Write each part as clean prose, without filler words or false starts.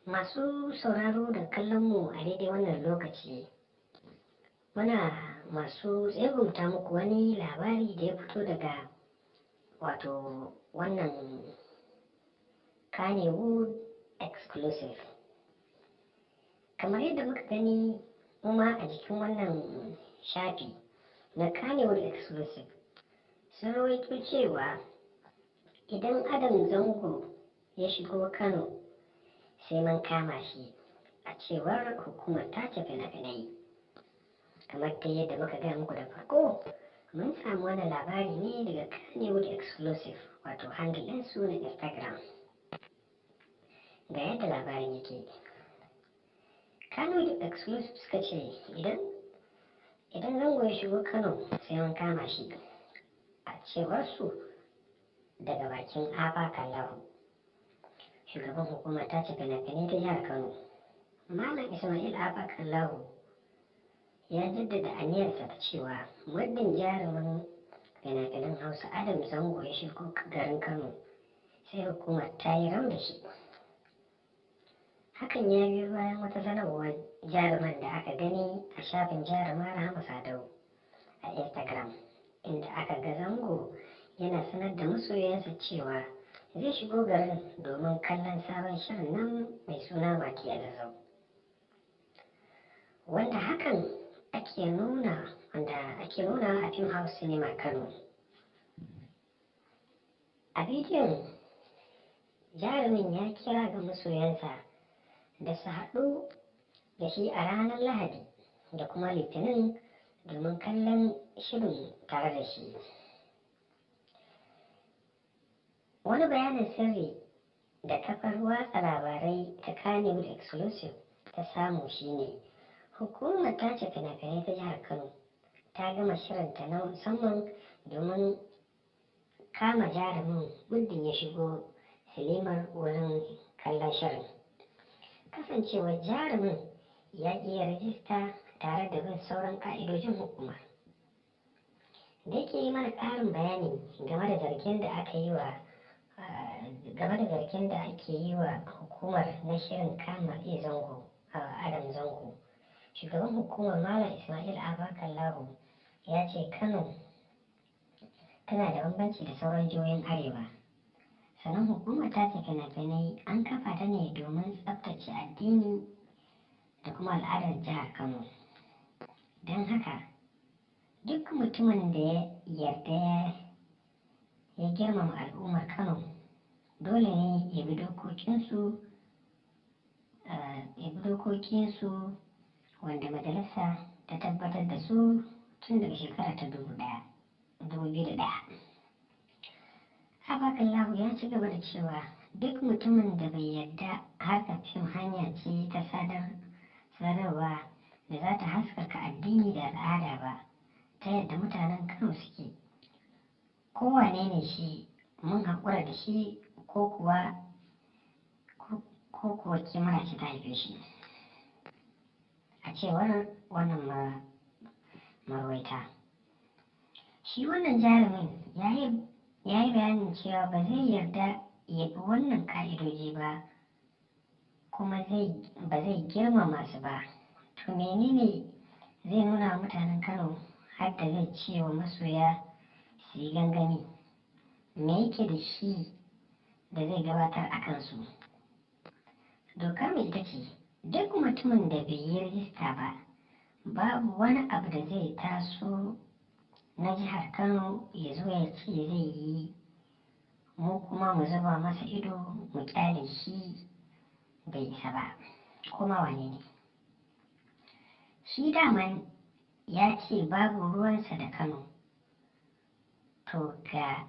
Masu sauraro da kallon mu a daidai wannan lokaci, muna masu tsegumta muku wani labari da ya fito daga wato wannan Kannywood Exclusive. Kamar yadda muka gani kuma a jikin wannan shafi na Kannywood Exclusive, sun rawaito cewa idan Adam Zango ya shigo Kano sai mun kama shi, a cewar hukumar tace fina-finai. Kamar dai yadda muka gaya muku da farko, mun samu wani labari ne daga Kannywood Exclusive, wato handle ɗinsu na Instagram. Ga yadda labarin yake. Kannywood Exclusive suka ce idan Zango ya shigo Kano sai mun kama shi, a cewar su daga bakin Abba Kallahu, shugaban hukumar tace fina-finai ta jihar Kano. Malam Ismail Abba Kallahu ya jaddada aniyarsa ta cewa muddin jarumin fina-finan Hausa Adam Zango ya shigo garin Kano, sai hukumar ta yi ram da shi. Hakan ya biyo bayan wata sanarwar jaruman da aka gani a shafin jaruma Rahama Sadau a Instagram, inda aka ga Zango yana sanar da masoyansa cewa zai shigo garin domin kallon sabon shirin nan mai suna Mati a Zazzau, wanda hakan ake nuna wanda ake nuna a Film House Cinema Kano. A bidiyon, jarumin ya kira ga masoyansa da su haɗu da shi a ranar Lahadi da kuma Litinin domin kallon shirin tare da shi. Wani bayanin sirri da kafar watsa labarai ta Kannywood Exclusive ta samu shine hukumar tace fina-finai ta jihar Kano ta gama shirinta na musamman domin kama jarumin muddin ya shigo silimar wurin kallon shirin. Kasancewar jarumin ya iya rajista tare da bin sauran ƙa'idojin hukumar. Da yake yi mana ƙarin bayani game da zargin da aka yi wa game da zargin da ake yi wa hukumar na shirin kama A Zango, Adam Zango, shugaban hukumar Malam Ismail Abba Kallahu ya ce Kano tana da bambanci da sauran jihohin Arewa. Sannan hukumar tace fina-finai an kafa ta ne domin tsaftace addini da kuma al'adar jihar Kano. Don haka duk mutumin da ya yarda ya girmama al'ummar Kano dole ne ya bi dokokinsu wanda majalisa ta tabbatar da su tun daga shekara ta 2001. Abba Kallahu ya ci gaba da cewa duk mutumin da bai yarda harkar fim hanya ce ta sadarwa da za ta haskaka addini da al'ada ba ta yadda mutanen Kano suke, kowane ne shi mun haƙura da shi ko kuwa kimara ce ta haife shi, a cewar wannan marwaita. Shi wannan jarumin ya yi bayanin cewa ba zai yarda ya bi wannan ƙa'idoji ba kuma ba zai girmama su ba. To menene zai nuna wa mutanen Kano har da zai ce wa masoya su yi gangami? Me yake da shi da zai gabatar a kansu? Dokar mai ita ce duk mutumin da bai yi rajista ba, babu wani abu da zai taso na jihar Kano ya zo ya ce zai yi, mu kuma mu zuba masa ido mu kyale shi, bai isa ba, kuma wane ne shi? Daman ya ce babu ruwansa da Kano. To ga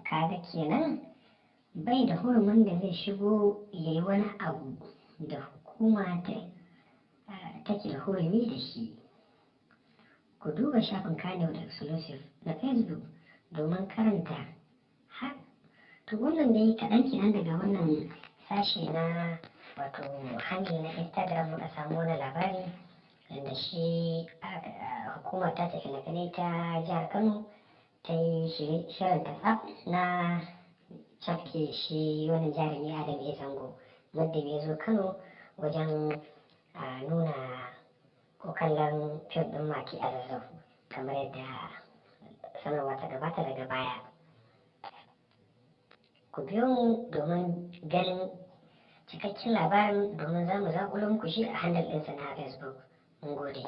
kaga kenan bai da hurumin da zai shigo ya yi wani abu da hukuma take da hurumi da shi. Ku duba shafin Kannywood Exclusive na Facebook domin karanta har. To wannan dai kaɗan kenan daga wannan sashe na wato handle na Instagram muka samu wani labari da shi hukumar tace fina-finai ta jihar Kano ta yi shirin ta tsaf na cafke shi wannan jarumi Adam A Zango. Muddin ya zo Kano wajen nuna ko kallon fim ɗin Mati a Zazzau, kamar yadda sanarwa ta gabata daga baya. Ku biyo mu domin ganin cikakken labarin, domin za mu zaƙulo muku shi a handle ɗinsa na Facebook. Mun gode.